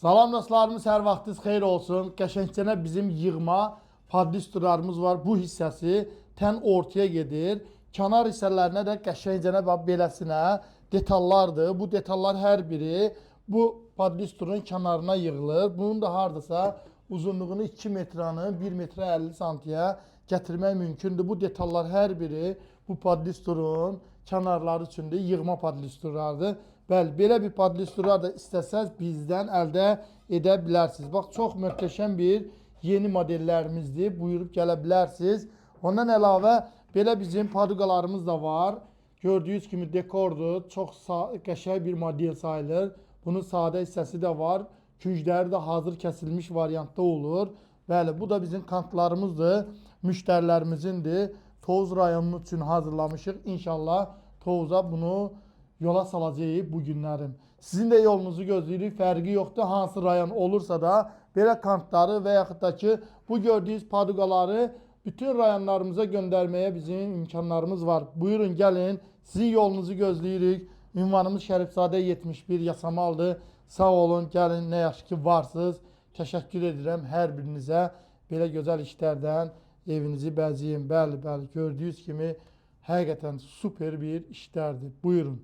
Salam dostlarımız, hər vaxtınız xeyir olsun. Qəşəngcənə bizim yığma padlisturlarımız var. Bu hissəsi tən ortaya gedir. Kənar hissələrinə də qəşəngcənə bax beləsinə detallardır. Bu detallar hər biri bu padlisturun kənarına yığılır. Bunun da hardasa uzunluğunu 2 metranı 1 metrə 50 santiyə gətirmək mümkündür. Bu detallar hər biri bu padlisturun kənarları üçündür, yığma padlisturlardır. Bəli, belə bir padlisturlar da istəsəz bizdən əldə edə bilərsiniz. Bax, çox möhtəşəm bir yeni modellərimizdir. Buyurub gələ bilərsiniz. Ondan əlavə belə bizim paduqalarımız da var. Gördüyünüz kimi dekordur. Çox qəşəng bir model sayılır. Bunun sadə hissəsi də var. Küncləri də hazır kəsilmiş variantda olur. Bəli, bu da bizim kantlarımızdır. Müştərilərimizindir. Tovuz rayonu üçün hazırlamışıq. İnşallah Tovuza bunu yola salacağıq bu günlərim. Sizin də yolunuzu gözləyirik. Fərqi yoxdur. Hansı rayon olursa da belə kantları və yaxud da ki bu gördüyünüz paduqaları bütün rayonlarımıza göndərməyə bizim imkanlarımız var. Buyurun gəlin. Sizin yolunuzu gözləyirik. Ünvanımız Şərifzadə 71 Yasamaldır. Sağ olun, gəlin, nə yaxşı ki varsınız. Təşəkkür edirəm hər birinizə. Belə gözəl işlərdən evinizi bəzəyin. Bəli, bəli, gördüyünüz kimi həqiqətən super bir işlərdir. Buyurun.